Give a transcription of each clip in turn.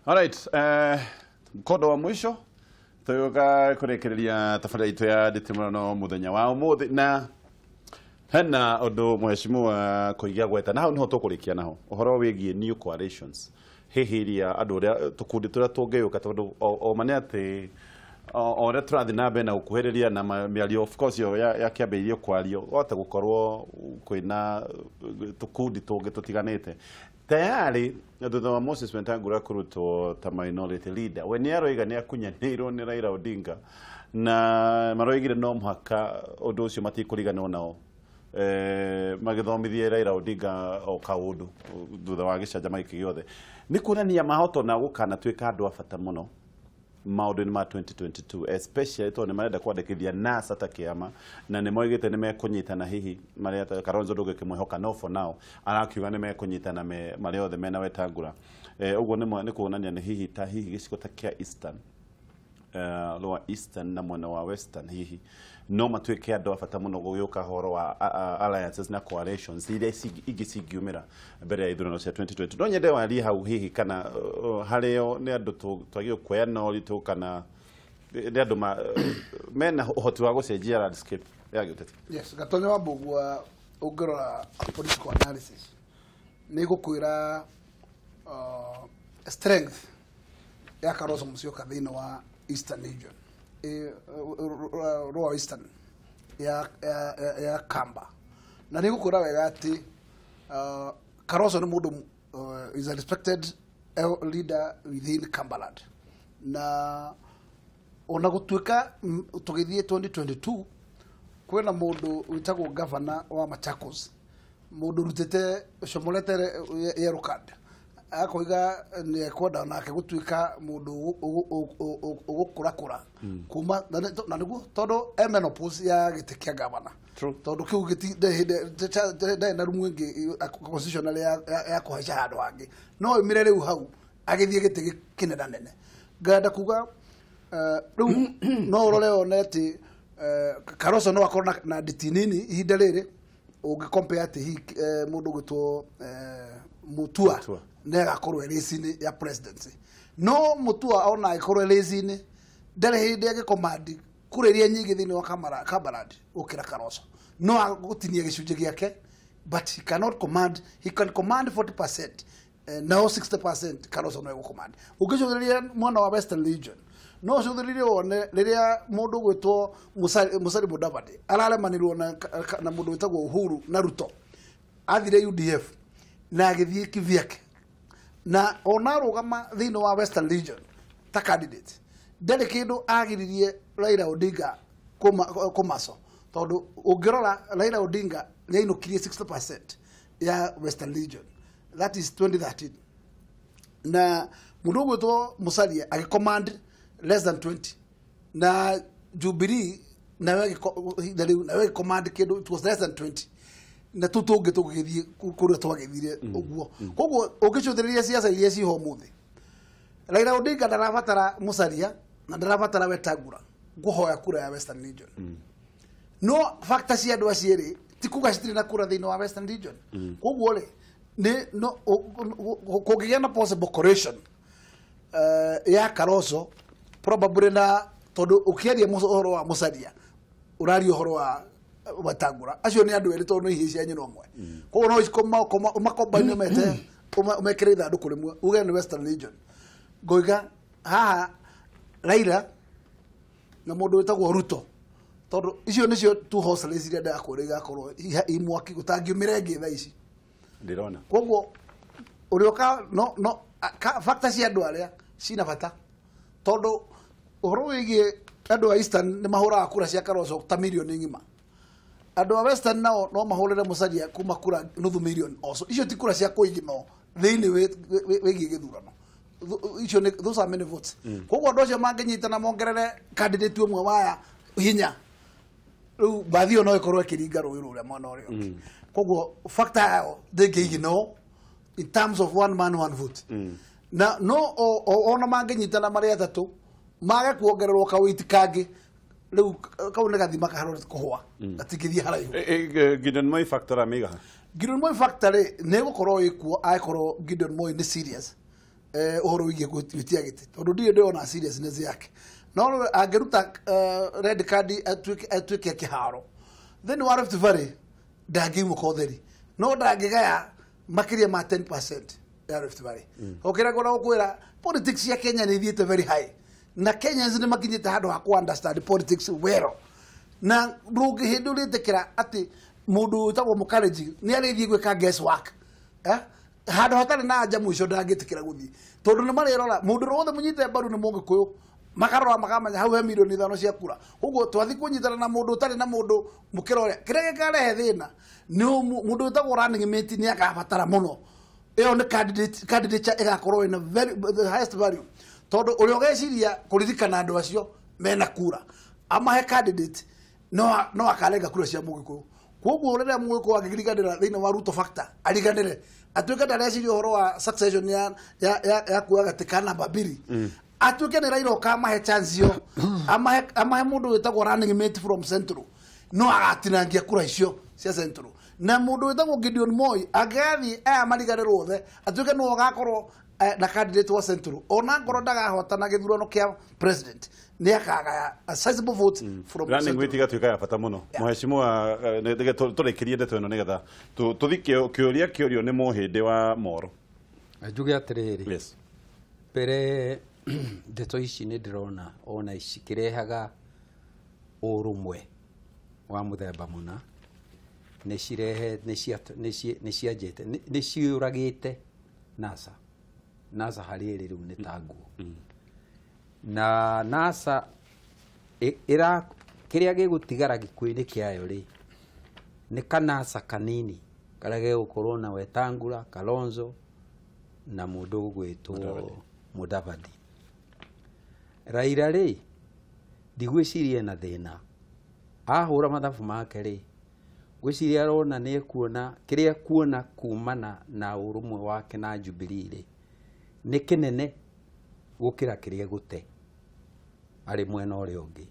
Alright, mkondo wa mwisho tuyoka kurekereria tabarĩra itũ ya nditimũrano mũthenya wa ũmũthĩ na hena ũndũ mheshimiwa Koigi agweta na hau niho tũkũrĩkia naho ũhoro wĩgiĩ new coalitions hihi iria andũ ũrĩa tũkundi tũrĩa tũngĩũka tondũ o ma nĩ atĩ o ũrĩa tũrathiĩ na mbere na gũkuhĩrĩria na mĩario of course ĩyo yakĩambĩrĩirio kwario wahota gũkorwo kwĩna tũkundi tũngĩ tũtiganĩte tayari thutha wa Moses Wetangula kũrutwo ta minority leader we nĩ aroiga nĩ akunyanĩirwo nĩ Raila Odinga na maroigire no mũhaka ũndũ ũcio matikũriganĩrwo nao magĩthomithie Raila Odinga o kaũndũ thutha wa gĩcanjama gĩkĩ gĩothe nĩ kuonania mahoto na gũkanatuĩka andũ a bata mũno maũndũ-inĩ ma 2022 especially tondũ nĩ marenda kwandĩkithia NASA ta kĩama na nĩ moigĩte nĩ mekũnyitana hihi marĩa Kalonzo ndũngĩkĩmwĩhoka no for now arakiuga nĩ mekũnyitana marĩa othe mena Wetangula ũguo nĩ kuonania nĩ hihi ta hihi gĩcigo ta kĩa Eastern Lower Eastern na mwena wa Western hihi no matuĩke andũ a bata mũno gũgĩũka horo wa alliances na coalitions iria ingĩ cingiumĩra mbere ya ithurano cia 2020 no nyende warie hau hihi kana harĩo nĩ andũ twagĩrĩirwo kuoya na ũritũ kana nĩ andũ mena ũhoti wa gũcenjia landscape ya gĩũteti. Yes, Gatonya wa Mbugua ũngĩrora political analysis nĩ gũkwĩra strength ya Kalonzo Musyoka thĩinĩ wa Eastern region Lower Eastern ya Kamba na nĩ gũkwĩra wega atĩ Kalonzo nĩ mũndũ is a respected leader within Kambaland na ona gũtuĩka tũgĩthiĩ 2022 kwĩna mũndũ wĩtagwo governor wa Machakos mũndũ ũrutĩte ũcomorete yellow card akoiga nĩ ekwenda nake gũtuĩka mũndũ ũgũkũrakũra kuma na nĩguo tondũ e menopause ya gĩtĩ kĩa gavana tondũ kĩu ndarĩ na rumu ĩngĩ constitutional ya kũhaica handũ hangĩ no ĩmire rĩu hau agĩthiĩ gĩtĩ kĩnenanene ngenda kuga rĩu no ũrore one atĩ Kalonzo no akorwo na nditi nini ihinda rĩrĩ ũngĩ compare atĩ hihi mũndũ ũgwĩtwo Mutua nĩ agakorwo race-inĩ ya presidency no Mutua ona agĩkorwo race-inĩ ndarĩ hĩndĩ agĩcommand kura iria nyingĩ thĩinĩ wa Kambaland gũkĩra Kalonzo no agũtinia gĩcunjĩ gĩake but he cannot command he can command 40% nao 60% Kalonzo no egũcommand ũngĩcũthĩrĩria mwena wa Western region no ũcũthĩrĩrie wone rĩrĩa mũndũ ũgwĩtwo Musalia Mudavadi araremanĩrwo na mũndũ wĩtagwo Uhuru na Ruto athire UDF na agĩthiĩ kivyake na ona rũgama thĩinĩ wa Western region ta candidate ndarĩ kĩndũ agiririe Raila Odinga kũmaco tondũ ũngĩrora Raila Odinga nĩainũkirie 60% ya Western region that is 2013 na mũndũ ũgwĩtwo Musalia agĩcommand less than 20 na Jubilee nawe agĩcommand kĩndũ it was less than 20 na tũ tũngĩ tũgĩthiĩ kũrĩa twagĩthire ũguo koguo ũngĩcũthĩrĩria ciaca iria ciho ũmũthĩ Raila Odinga ndarabatara Musalia na ndarabatara Wetangula ngũhoya kura ya Western region no factor cia andũ acio erĩ ti kuga citirĩ na kura thĩinĩ wa Western region koguo rĩ nĩ no kũngĩgĩa na possible coalition ya Kalonzo probably na tondũ ũkĩaria ũhoro wa Musalia ũraria ũhoro wa Wetangula acio nĩ andũ erĩ tondũ nĩ ihĩĩ cia nyina ũmwe koguo no ũmakombaine mete ũmekĩre ithandũkũ rĩmwe uge nĩ Western region ngoiga haha Raila na mũndũ wĩtagwo Ruto tondũ icio nĩcio two horse race iria ndakwĩra igakorwo i mwaki gũtangiumĩra ĩngĩ thaa ici ndĩrona koguo ũrĩa ũka no factor cia andũ arĩa cina bata tondũ ũhoro wĩgiĩ andũ a Eastern nĩ mahũraga kura cia Kalonzo ta mirioni ng'ima andũ a Western nao no mahũrĩre Musalia kuma kura nuthu mirioni also icio ti kura cia kũigino thĩinĩ wĩgiĩ gĩthurano icio nĩ those are many votes koguo andũ acio mangĩnyitana mongerere candidate ũmwe waya hinya rĩu bathi ĩyo no ĩkorwo ĩkĩringa rũĩ rũrĩa mwena ũrĩa ũngĩ koguo factor yao ndĩngĩiginwo in terms of one man one vote na no ona mangĩnyitana marĩ atatũ mage kuongererwo kawĩti kangĩ rĩu kau nĩ gathima kaharore kũhũa gatingĩthiĩ haraihu. Gideon Moi factor amĩiga Gideon Moi factor rĩ nĩ ĩgũkorwo ĩkuo angĩkorwo Gideon Moi nĩ serious Uhoro wigie gwitia giti tondu ndirĩ ndĩrona seriousness yake no angĩruta red card atuĩke kĩharo thĩinĩ wa Rift Valley ndangĩimũka ũtheri no ndangĩgaya makĩria ma 10% ya Rift Valley. Okĩra ngona gũkwĩra politics ya Kenya nĩ ithiĩte very high na Kenyans nĩ makinyĩte handũ ha ku understand politics well na ndũngĩhĩndĩ ũrĩtĩkĩra atĩ mũndũ wĩtagwo Mũkarenji nĩ arĩthiĩ gwĩka guess work handũ hatarĩ na anja mũico ndangĩtĩkĩra gũthiĩ tondũ nĩ marĩrora mũndũ wothe mũnyite mbaru nĩ Mũgĩkũyũ makarora makamenya hau he milioni 5 cia kura koguo twathi kũnyitana na mũndũ ũtarĩ na mũndũ mũkĩra ũrĩa kĩrĩa gĩkarehe thĩna nĩ mũndũ wĩtagwo running mate nĩ akabatara mũno ĩyo nĩ candidature ĩgakorwo ĩna very the highest value tondũ ũrĩa ũgeciria kũririkana andũ acio mena kura amahe candidate no akarenga kura cia Mũgĩkũyũ koguo rĩrĩa Mũgĩkũyũ angĩriganĩra thĩinĩ wa Ruto factor ariganĩre atuĩke ndareciria ũhoro wa succession ya kuoya gatĩ ka namba mbiri atuĩke nĩ Raila ũkamahe chance ĩyo amahe mũndũ wĩtagwo running mate from Central no agatinangia kura icio cia Central na mũndũ wĩtagwo Gideon Moi angĩgathiĩ aya mariganĩrwo othe atuĩke nĩwe ũgakorwo na candidate wa Central ona ngorwo ndagahotana gĩthurano kĩa president nĩ akagaya a sizable vote from running Central. Mate igatuĩka ya bata mũno. Mheshimiwa, tũrĩkĩrie ndeto ĩno nĩgetha tũthi kĩũria kĩũrio nĩ mũhĩndĩ wa Moro. Njuge atĩrĩrĩ. Yes. Mbere ndeto ici nĩ ndĩrona ona ici kĩrehaga ũrũmwe wa mũthemba mũna nĩ cirehe nĩ cianjĩte nĩ ciũragĩte NASA NASA harĩ ĩrĩ rĩu nĩ ta nguo na NASA ĩra kĩrĩa gĩgũtigara gĩkuũ-inĩ kĩayo rĩ nĩ kanasa kanini karĩa gegũkorwo na Wetangula, Kalonzo na mũndũ ũgwĩtwo Mudavadi. Raila rĩ ndigwĩciria ena thĩna ahũra mathabu make rĩ ngwĩciria arona nĩ ekuona kĩrĩa ekuona kumana na ũrũmwe wake na Jubilee rĩ nĩ kĩnene gũkĩra kĩrĩa egũte arĩ mwena ũrĩa ũngĩ.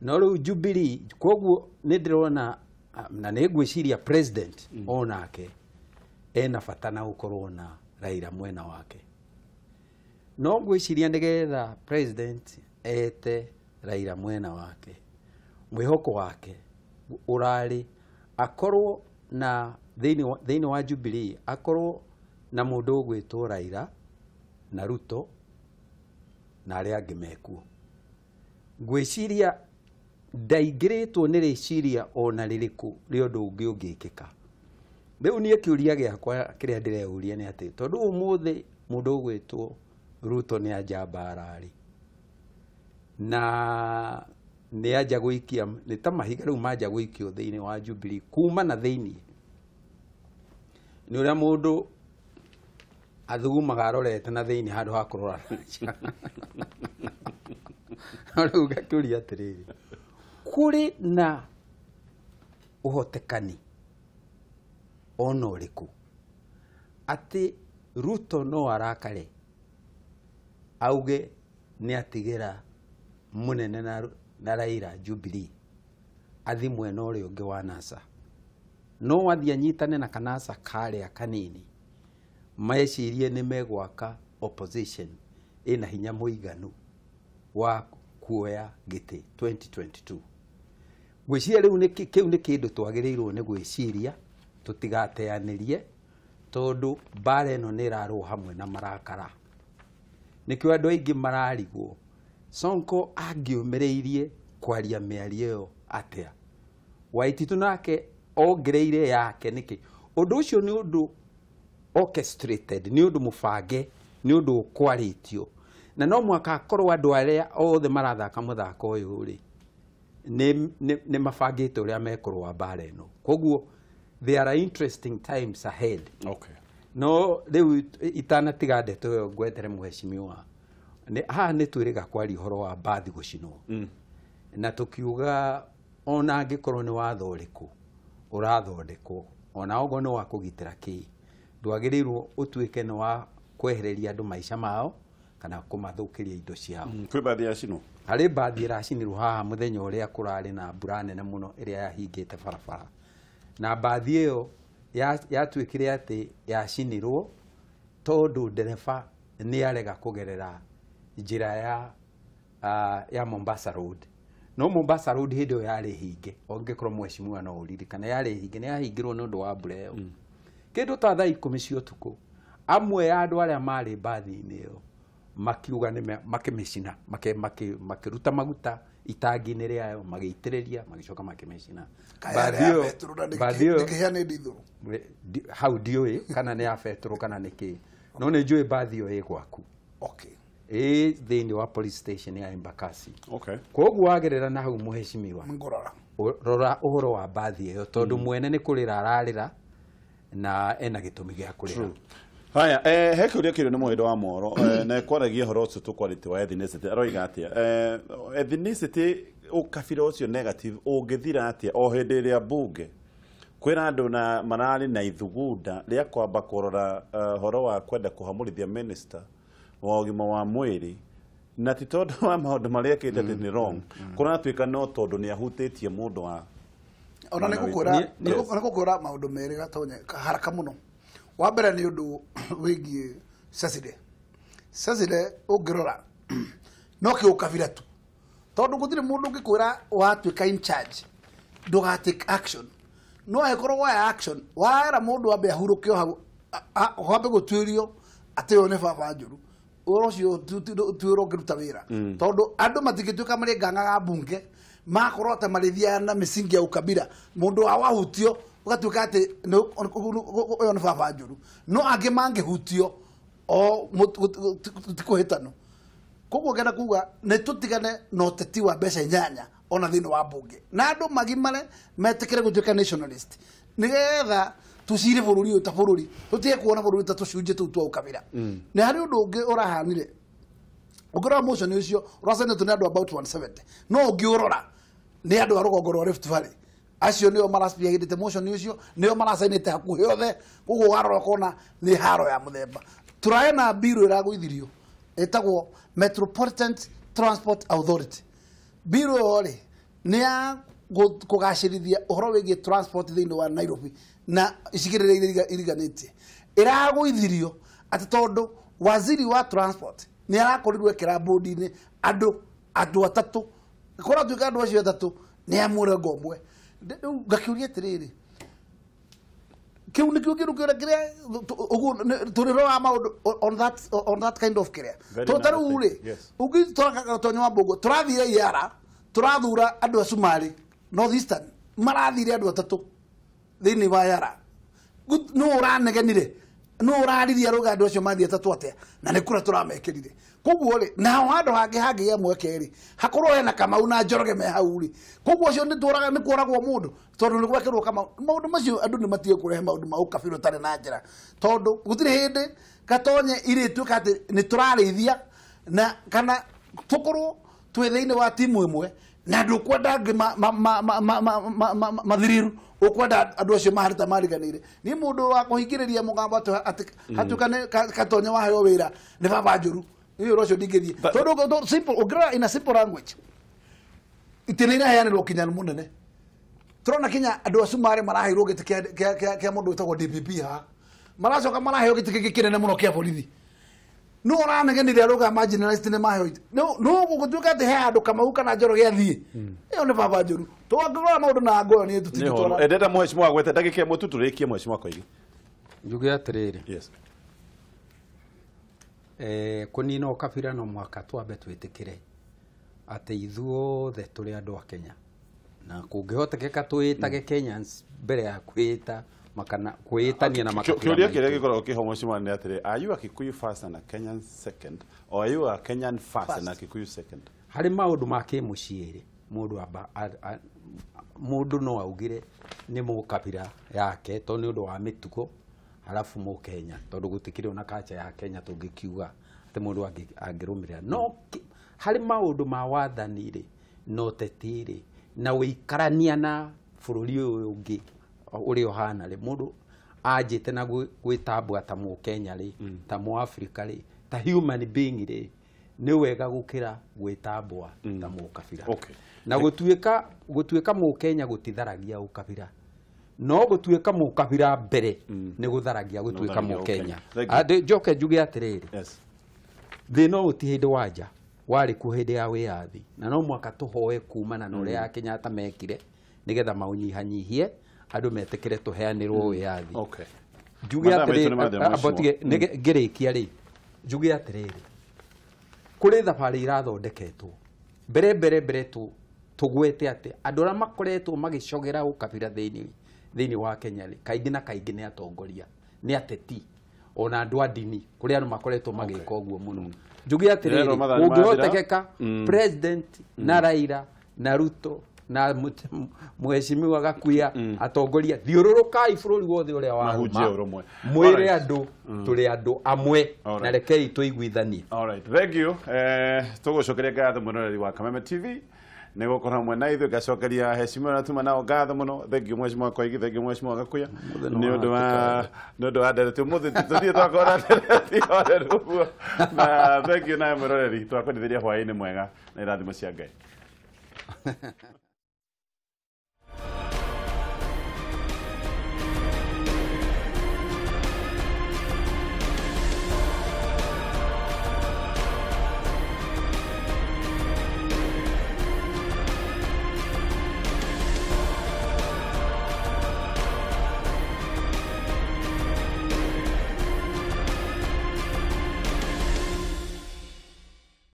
No rĩu Jubilee koguo nĩ ndĩrona na nĩ ngwĩciria president onake ena bata na gũkorwo na Raila mwena wake. No ngwĩciria nĩgetha president ete Raila mwena wake mwĩhoko wake ũrarĩ akorwo na thĩinĩ wa Jubilee akorwo na mũndũ ũgwĩtwo Raila na Ruto na arĩa angĩ mekuo. Ngwĩciria ndaingĩrĩtwo nĩ rĩciria ona rĩrĩkũ rĩa ũndũ ũngĩ ũngĩkĩka. Rĩu niĩ kĩũria gĩakwa kĩrĩa ndĩreyũria nĩ atĩ tondũ ũmũthĩ mũndũ ũgwĩtwo Ruto nĩ anja mbara rĩ na nĩ anja gũikia nĩ ta mahiga rĩu manja gũikio thĩinĩ wa Jubilee kuma na thĩinĩ nĩ ũrĩa mũndũ athugumaga arorete na thĩinĩ handũ ha kũrora na nja. No rĩu ngakĩũria atĩrĩrĩ kũrĩ na ũhotekani ona ũrĩkũ atĩ Ruto no arakare auge nĩ atigĩra mũnene na Raila Jubilee athi mwena ũrĩa ũngĩ wa NASA no athiĩ anyitane na kanasa karĩa kanini mecirie nĩ megwaka opposition ĩna hinya mũiganu wa kuoya gĩtĩ 2022. Ngwĩciria rĩu kĩu nĩ kĩndũ twagĩrĩirwo nĩ gwĩciria tũtigateanĩrie tondũ mbara ĩno nĩ ĩrarũo hamwe na marakara. Nĩkĩo andũ aingĩ mararigwo Sonko angĩũmĩrĩirie kwaria mĩario ĩyo atĩa. Waititu nake ongereire yake nĩkĩ. Ũndũ ũcio nĩ ũndũ orchestrated, nĩ ũndũ mũbange, nĩ ũndũ ũkwarĩtio. Na no mũhaka akorwo andũ arĩa othe marathaka mũthako ũyũ rĩ nĩ mabangĩte ũrĩa mekũrũa mbara ĩno. Koguo there are interesting times ahead. Okay. No rĩu itanatiga ndeto ĩyo ngwetere mheshimiwa haha nĩ twĩrĩga kwaria ũhoro wa mbathi gũcinwo. Na tũkiuga ona angĩkorwo nĩ watho ũrĩkũ ũrathondekwo ona okorwo nĩ wa kũgitĩra kĩ ndwagĩrĩirwo ũtuĩke nĩ wa kwehereria andũ maica mao kana kũmathũkĩria indo ciao. Kwĩ mbathi yacinwo? Harĩ mbathi ĩracinirwo haha mũthenya ũrĩa kũrarĩ na mbura nene mũno ĩrĩa yahingĩte barabara. Na mbathi ĩyo yatuĩkire atĩ yacinirwo tondũ ndereba nĩ arega kũgerera njĩra ya Mombasa Road. No Mombasa Road hĩndĩ ĩyo yarĩ hinge, ũngĩkorwo mheshimiwa no ũririkane, yarĩ hinge, nĩ yahingirwo nĩ ũndũ wa mbura ĩyo. Kĩndũ ta thaa 10 cia ũtukũ, amwe ya andũ arĩa marĩ mbathi-inĩ ĩyo makiuga nĩ makĩmĩcina, makĩruta maguta itangi-inĩ rĩayo, magĩitĩrĩria, magĩcoka makĩmĩcina. Hau ndiũĩ kana nĩ ya betũrũ kana nĩ kĩ, no nĩ njũĩ mbathi ĩyo ĩ gwaku. Okay. Ĩ thĩinĩ wa police station ya Embakasi. Okay. Koguo wagerera na hau mheshimiwa, ngorora rora ũhoro wa mbathi ĩyo tondũ mwene nĩ kũrĩra ararĩra na ena gĩtũmi gĩa kũrĩra. Haya, he kĩũria kĩrĩ nĩ mũhĩndo wa Moro, na kwaragia ũhoro ũcio tũkwarĩtie wa ethnicity, aroiga atĩa? Ethnicity ũkabira ũcio negative ũngĩthira atĩa o hĩndĩ ĩrĩa mbunge kwĩra andũ na mararĩ na ithugunda rĩa kwamba kũrora ũhoro wa kwenda kũhamũrithia minister wa ũgima wa mwĩrĩ, na ti tondũ wa maũndũ marĩa ekĩte atĩ nĩ wrong, kũratuĩka no tondũ nĩ ahutĩtie mũndũ wa ona nĩ gũkwĩra maũndũ merĩ Gatonye haraka mũno. Wa mbere nĩ ũndũ wĩgiĩ Cecily. Cecily ũngĩrora no kĩũkabira tu, tondũ gũtirĩ mũndũ ũngĩkwĩra watuĩka in charge ndũga take action. No angĩkorwo woya action wera mũndũ ambe ahurũke o hau, wambe gũtuĩrio atĩ ũyũ nĩ baba njũru, ũhoro ũcio tuĩrwo ũngĩruta wĩra, tondũ andũ matingĩtuĩka marĩ ngang'aga mbunge makorwo ta marĩthiaga na mĩsingi ya ukabira, mũndũ wa wahutio ũgatuĩka atĩ ũyũ nĩ baba njũru, no angĩ mangĩhutio o tikũhĩtano. Koguo ngenda kuga nĩ tũtigane na ũteti wa mbeca inyanya ona thĩinĩ wa mbunge, na andũ magimare metĩkĩre gũtuĩka nationalist, nĩgetha tũcire bũrũri ũyũ ta bũrũri, tũtige kuona bũrũri ta tũcunjĩ tũu twa ũkabira. Nĩ harĩ ũndũ ũngĩ ũrahanire, ũngĩrora motion ũcio ũracainĩtwo nĩ andũ about 170, no ũngĩũrora nĩ andũ a rũgongo rwa Rift Valley acio nĩo maraspiagĩrĩte motion ũcio, nĩo maracainĩte hakuhĩ othe. Koguo warora ũkona nĩ haro ya mũthemba. Tũrae na mbirũ ĩragũithirio ĩtagwo Metropolitan Transport Authority. Mbirũ ĩyo rĩ nĩ ya kũgacĩrithia ũhoro wĩgiĩ transport thĩinĩ wa Nairobi na icigĩrĩra iria iriganĩtie. Ĩragũithirio atĩ tondũ waziri wa transport nĩ arakorirwo ekĩra bodi-inĩ andũ atatũ, kũratuĩka andũ acio atatũ nĩ a mũrengo ũmwe. Rĩu ngakĩũria atĩrĩrĩ, kĩu nĩkĩo kĩndũ kĩrĩa kĩrĩa ũguo tũrĩroraga maũndũ on that kind of kĩrĩa. Tondũ ta rĩu rĩ, ũngĩtwara Gatonye wa Mbũgua, tũrathire Iara, tũrathura andũ a Cumarĩ North Eastern, marathire andũ atatũ thĩinĩ wa Yara. Nũ ũranegenire, nũ ũraririe arauga andũ acio mathiĩ atatũ atĩa, na nĩ kũrĩa tũramekĩrire. Koguo rĩ, naho handũ hangĩ hangĩgĩa mweke rĩ, hakorwo hena Kamau na Njoroge me hau rĩ, koguo ũcio nĩ kũragwo mũndũ tondũ nĩ gwekĩrwo Kamau. Maũndũ macio andũ nĩ matige kũrehe maũndũ ma ũkabira ũtarĩ na njĩra, tondũ gũtirĩ hĩndĩ Gatonye irĩtuĩka atĩ nĩ tũrarĩithia na kana tũkorwo twĩ thĩinĩ wa timu ĩmwe na ndũkwenda angĩ mathiriru, ũkwenda andũ acio maharĩta mariganĩire. Niĩ mũndũ wa kũhingĩrĩria mũgambo atĩ hatuĩka nĩ Gatonye waheo wĩra nĩ baba njũru, niĩ ũhoro ũcio ndingĩthiĩ. Tondũ simple, ũngĩrora in a simple language, itĩ nĩ iraheanĩrwo kinya mũnene. Tũrona kinya andũ a Cumarĩ maraheirwo gĩtĩ kĩa mũndũ wĩtagwo DPP haha, maracoka maraheo gĩtĩ kĩngĩ kĩnene mũno kĩa borithi. No ũranegenire arauga marginalized nĩ maheo itĩ, no gũgũtuĩka atĩ he handũ Kamau kana Njoroge athiĩ, ĩyo nĩ baba njũru. Tũngĩrora maũndũ na ngoyo niĩ tũtingĩtwara. Endeta mheshimiwa gwete ndagĩka ĩmwe tu tũrĩkie mheshimiwa Koigi. Njuge atĩrĩrĩ, yes, kũnina ũkabira no mũhaka twambe twĩtĩkĩre atĩ ithuothe tũrĩ andũ a Kenya, na kũngĩhotekeka twĩtage Kenyans mbere ya kwĩta makana kwĩtania na makabira. Kĩũria kĩrĩa gĩkoragwo kĩho mheshimiwa nĩ atĩrĩ, are you a Kikuyu first and a Kenyan second, or are you a Kenyan first and a Kikuyu second? Harĩ maũndũ ma kĩmũciĩ rĩ, mũndũ amba mũndũ no augire nĩ mũkabira yake tondũ nĩ ũndũ wa mĩtugo, halafu mũkenya, tondũ gũtikĩrĩ ona culture ya Kenya tũngĩkiuga atĩ mũndũ angĩrũmĩrĩra. No harĩ maũndũ ma wathani rĩ, na ũteti rĩ, na ũikarania na bũrũri ũyũ ũngĩ ũrĩa ũhana rĩ, mũndũ anjĩte na gwĩtambua ta mũkenya rĩ, ta mũafrika rĩ, ta human being rĩ, nĩ wega gũkĩra gwĩtambua ta mũkabira. Okay. Na gũtuĩka mũkenya gũtitharagia ũkabira, No gũtuĩka mũkabira mbere nĩ gũtharagia gũtuĩka Gũtharagia mũkenya. Ũkenya. Thank you. Njoke njuge atĩrĩrĩ, Yes. thĩna ũyũ ti hĩndĩ wanja warĩ kuo hĩndĩ ya wĩyathi, na no mwaka tũhoe kumana na ũrĩa Kenyatta mekire nĩgetha maũnyihanyihie andũ metĩkĩre tũheanĩrwo wĩyathi. Okay. Njuge Mathaa maitũ atĩrĩrĩ, nĩ mathira, amba mheshimiwa. tige ngĩrĩkia rĩ, njuge atĩrĩrĩ, kũrĩ thabarĩ irathondeketwo mbere mbere mbere tũgwete atĩ andũ arĩa makoretwo magĩcogera ũkabira thĩinĩ wa Kenya rĩ, kaingĩ na kaingĩ nĩ atongoria, nĩ ateti, ona andũ a ndini, kũrĩ andũ makoretwo magĩka ũguo mũno. Njuge atĩrĩrĩ, Rero mathaa nĩ mathira. kũngĩhotekeka president na Raila na Ruto na mheshimiwa Gakuya, atongoria, thiũrũrũkai bũrũri wothe ũrĩa Mahunjie warũma, ũrũmwe. mwĩre Alright. andũ tũrĩ andũ amwe, Alright. na rekei tũiguithanie. All right, thank you. Tũgũcokeria ngatho mwĩroreri wa Kameme TV nĩ gũkorwo hamwe na ithuĩ. Ngacokeria heshima na tuma nao ngatho mũno. Thank you mheshimiwa Koigi, thank you mheshimiwa Gakuya Ũmũthĩ nĩ ũndũ wa nĩ nĩ ũndũ wa ndereti ũmũthĩ tũthiĩ twakorwo na ndereti horeru ũguo. Na thank you nawe mwĩroreri, twakwendithĩria hwaĩ-inĩ mwega na irathimo cia Ngai.